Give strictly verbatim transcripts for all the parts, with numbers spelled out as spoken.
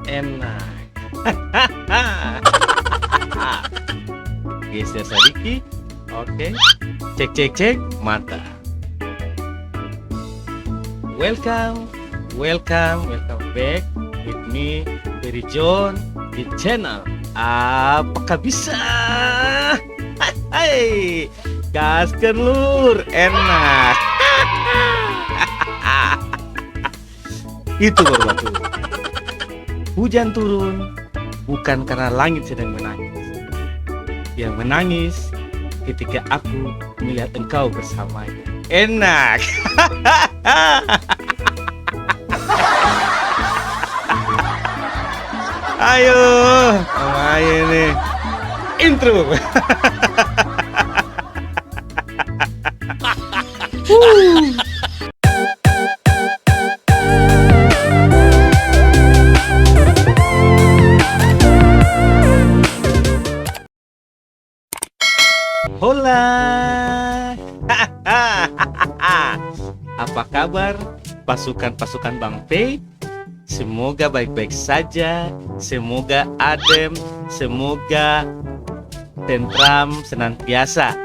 Enak. Geser sadiki. Oke. Cek, cek, cek. Mantap. Welcome, welcome, welcome back with me, Ferry John, di channel Apakah Bisa? Hai, gaskan, Lur, enak. Itu baru batul. Hujan turun bukan karena langit sedang menangis. Yang menangis ketika aku melihat engkau bersamanya. Enak. Ayo, main nih. Intro. Hola. Apa kabar pasukan-pasukan Bang Pei? Semoga baik-baik saja, semoga adem, semoga tentram senantiasa.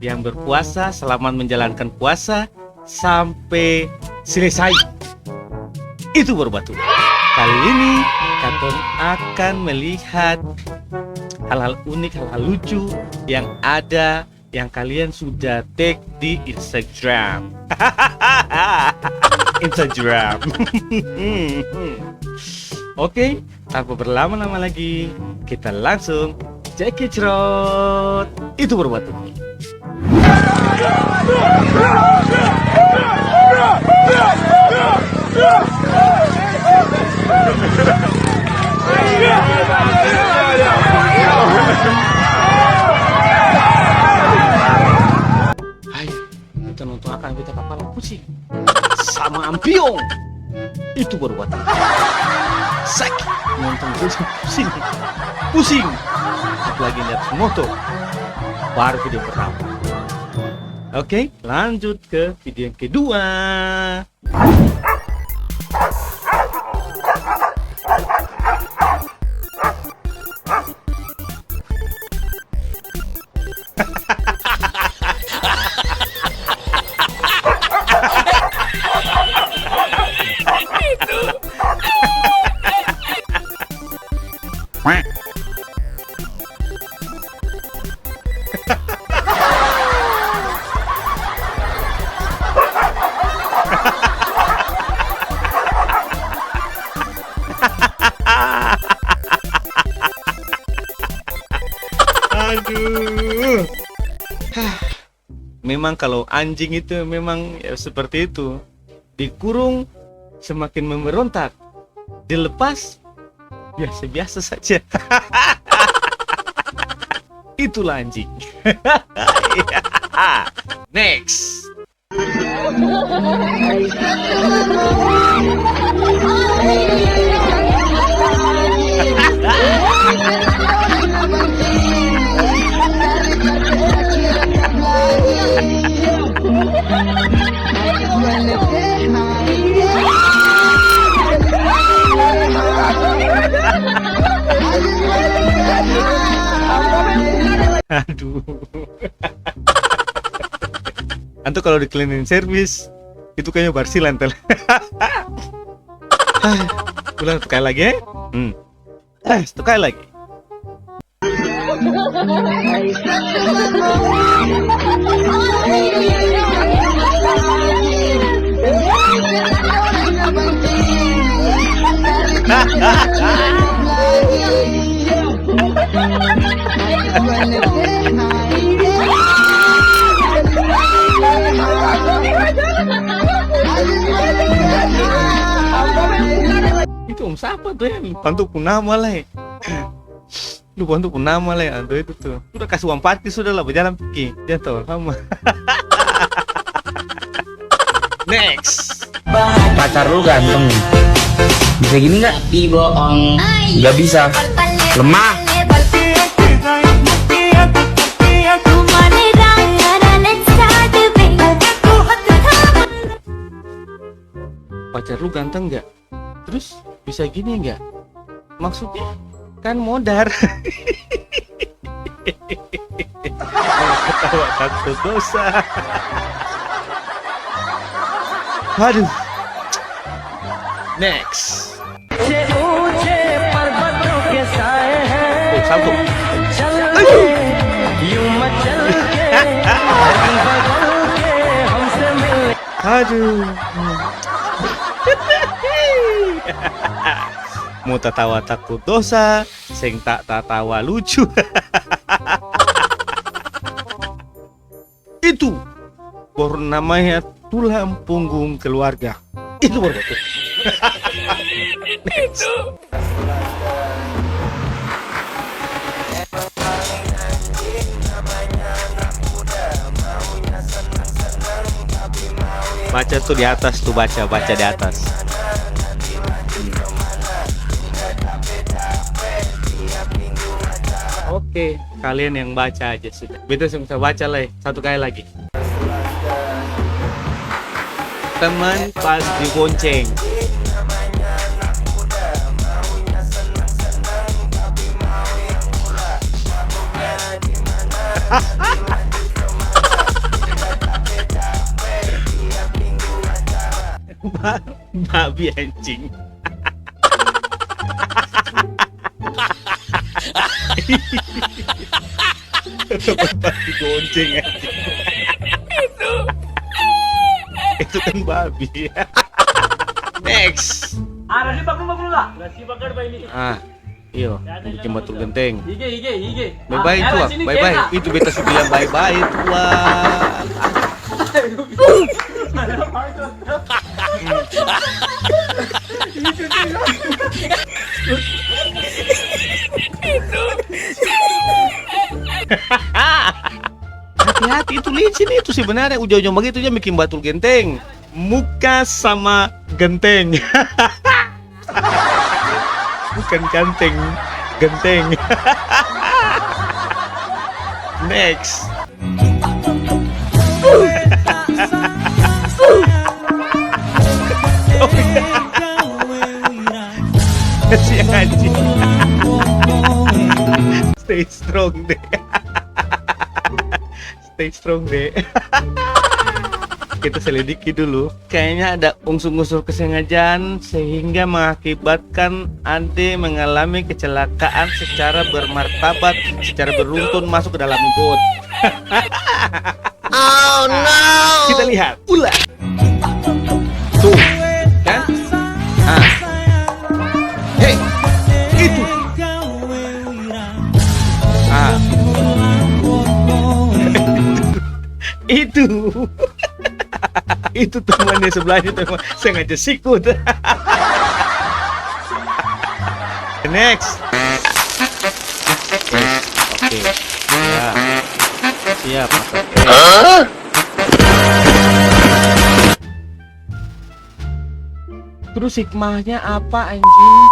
Yang berpuasa, selamat menjalankan puasa sampe selesai. Itu baru batul. Kali ini katong akan melihat hal-hal unik, hal-hal lucu yang ada, yang kalian sudah tag di Instagram. Instagram. Oke, tanpa berlama-lama lagi, kita langsung cekicrot. Itu baru batul. Hai, beta nonton akang beta kapala pusing. Sama ampiong. Itu baru batul. Saki. Nonton beta pusing. Pusing. Apalagi lihat motor. Baru video pertama. Oke, lanjut ke video yang kedua. Aduh. Memang kalo anjing itu memang ya seperti itu. Dikurung semakin memberontak. Dilepas biasa-biasa saja. Itulah anjing. Next. Aduh. Antu kalo di cleaning service, itu kayaknya barsilan tel. Ulang satu kali lagi, eh? Hmm. Eh, satu kali lagi. Itu om sapa tu, eh? Lupa antu pung nama lai. Lupa antu pung nama lai, antu itu tu. Sudah kas uang parkir sudah lah, bajalan pigi. Dia tau lama. Next. Pacar lu ganteng. Bisa gini nggak? Tapi bohong. Nggak bisa. Lemah. Pacar lu ganteng nggak? Terus? Bisa gini nggak? Maksudnya, kan modar. Ketawa takut dosa. Aduh. Next. ऊंचे ऊंचे पर्वतों के साए हैं। Oh, salto. चल के, यूं मचल के, बदल के हमसे मिलने। Aduh. Mo tatawa takut dosa, seng ta-, tatawa lucu. Itu baru namanya tulang punggung keluarga. Itu baru batul. Next. Baca tuh di atas tuh, baca, baca di atas. Oke, kalian yang baca aja sudah. Beta seng usah baca lai, satu kali lagi. Teman pas dibonceng. Ba-, babi anjing. Babi gonceng, anjing. Itu, itu kan babi. Next. Ah, nasi bakar, bakar lah. Nasi bakar, Pak, ini. Ah, iyo, biking batul genteng. Hige, hige, hige. Bye-bye, ah, Tuan. Sini, bye-bye. Kena. Itu beta su bilang bye-bye, Tuan. Hati-hati, itu licin itu sebenarnya. Ujung-ujung bagitu jua biking batul genteng. Muka sama genteng. Bukan ganteng, genteng. Next. Si anjing. Stay strong deh. Stay strong deh. Kita selidiki dulu. Kayaknya ada unsur-unsur kesengajaan sehingga mengakibatkan Ade mengalami kecelakaan secara bermartabat, secara beruntun masuk ke dalam got. Oh, no! Kita lihat ulang. Tuh, kan? Ah. Hei, itu. Ah. Itu. Itu temannya sebelahnya tuh emang sengaja sikut. Next. Next. Oke. Ya. Siap, Mas. Oke. Hah? Terus hikmahnya apa, anjing?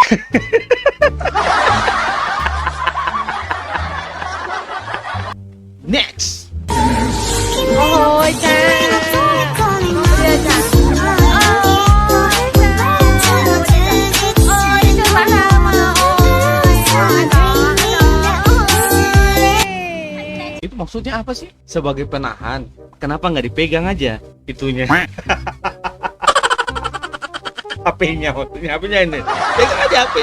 Next. Oh, Ca. Itu maksudnya apa sih? Sebagai penahan, kenapa nggak dipegang aja itunya? H P-nya, maksudnya H P-nya ini. Pegang aja H P.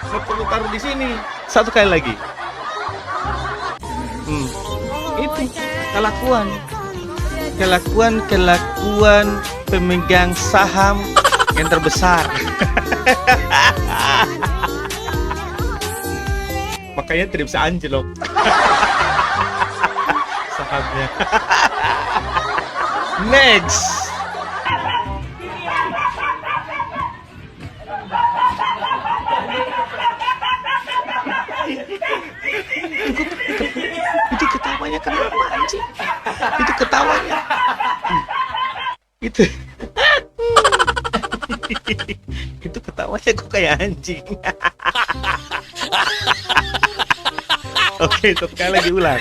Nggak perlu taruh di sini. Satu kali lagi. Hmm. Itu kelakuan. Kelakuan, kelakuan pemegang saham yang terbesar. Makanya tidak bisa anjlok. Sahamnya. Next. Itu, itu ketawanya kenapa, anjing? Itu ketawanya. Itu. Itu ketawanya kok kayak anjing. Oke, satu kali lagi ulang.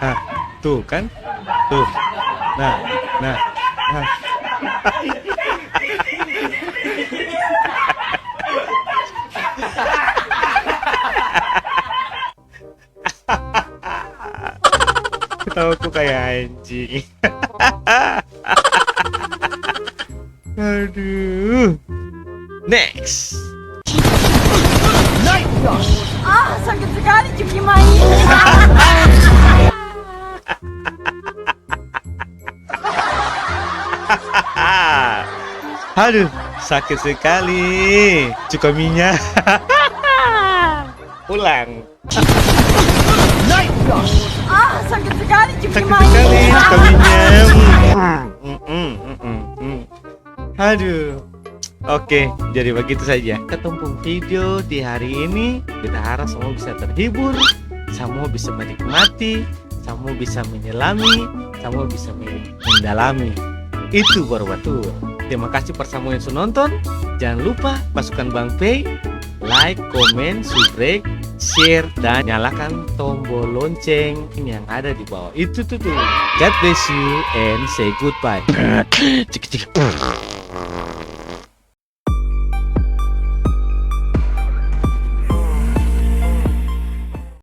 Hah, tuh kan? Tuh. Nah, nah, nah. Ketawa ku kaya anjing. Aduh. Next. Ah, sakit sekali cuci main. Aduh, sakit sekali. Cuka minya. Ulang. Ah, sakit sekali cuci main. Sakit sekali cuka minya. Mm, mm, mm, mm, mm. Aduh. Oke, jadi bagitu saja katong pung video di hari ini. Beta harap samua bisa terhibur, samua bisa menikmati, samua bisa menyelami, samua bisa me-, mendalami. Itu baru batul. Terima kasih par samua yang su nonton. Jangan lupa pasukan Bang Pei, like, komen, subrek, share, dan nyalakan tombol lonceng yang ada di bawah. Itu tuh tuh. God bless you and say goodbye. Cik, cik.